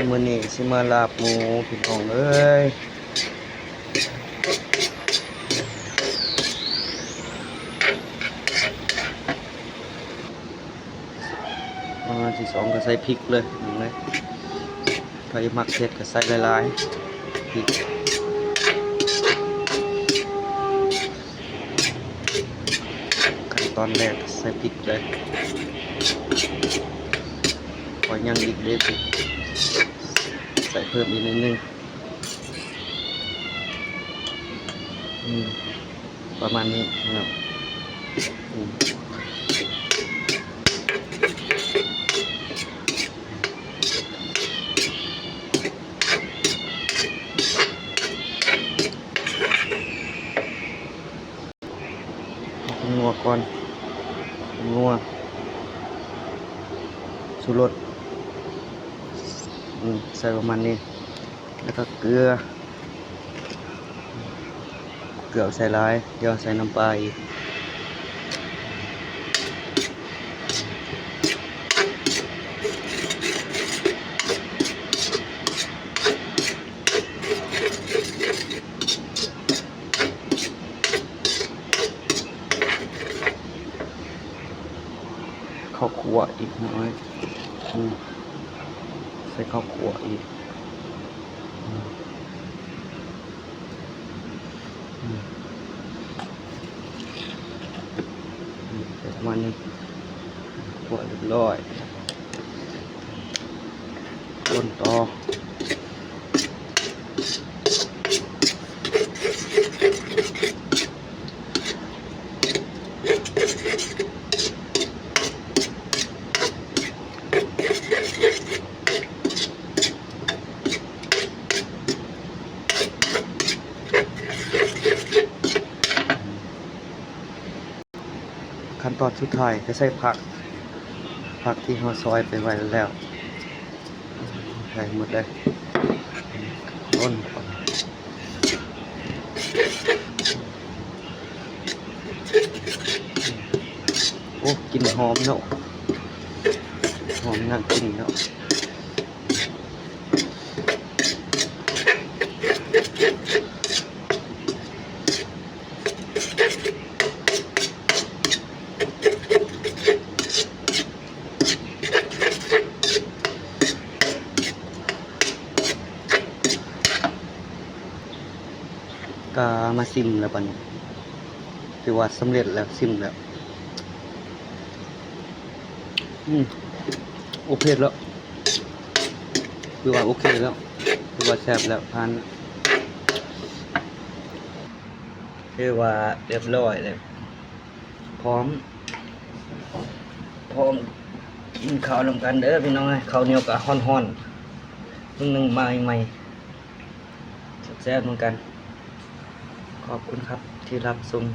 ມື້ນີ້ຊິມາລາບໝູພີ່ນ້ອງເອີຍ. ອ່າ ທີສອງກໍໃສ່ພິກເລີຍ ນີ້ເລີຍ ໃຜມັກເຜັດກໍໃສ່ຫຼາຍໆ ພິກ. ຂັ້ນຕອນແລກໃສ່ພິກເລີຍ ພໍຍັງອີກເດ້ ໃສ່ເພີ່ມອີກໜ້ອຍໜຶ່ງ. ອືມ ປະມານນີ້ເນາະ ອືມ. ຜົງນົວກ່ອນ ຜົງນົວ ຊູລົດ ອືມ ໃສ່ປະມານນີ້ ແລ້ວກໍເກືອ ເກືອໃສ່ຫຼາຍ ດຽວໃສ່ນ້ຳປາອີກ. ເຂົ້າຂົ້ວອີກໜ້ອຍ ອືມ ໃສ່ເຂົ້າຂົ້ວອີກ ອືມ ອືມ ອືມ ປະມານນີ້ ຂົ້ວຮຽບຮ້ອຍ. ຄົນຕໍ່ ຂັ້ນຕອນສຸດທ້າຍຈະໃສ່ຜັກ ຜັກທີ່ເຮົາຊອຍໄປໄວ້ແລ້ວ ໃສ່ໝົດເລີຍ ຄົນ ໂອ້ ກິ່ນຫອມເນາະ ຫອມໜ້າກິນເນາະ. ກະມາຊິມແລ້ວບັດນີ້ ຖືວ່າສຳເລັດແລ້ວ ຊິມແລ້ວ ອືມ ໂອເຄແລ້ວ ຖືວ່າໂອເຄແລ້ວ ຖືວ່າແຊບແລ້ວ ຜ່ານ ຖືວ່າຮຽບຮ້ອຍແລ້ວ ພ້ອມ ພ້ອມກິນເຂົ້ານຳກັນເດີພີ່ນ້ອງເອີຍ. ເຂົ້າໜຽວກະຮ້ອນໆ ເພິ່ງໜຶ້ງມາໃໝ່ໆ ແຊບໆ ນຳກັນ. ຂອບຄຸນຄັບທີ່ຮັບຊົມ.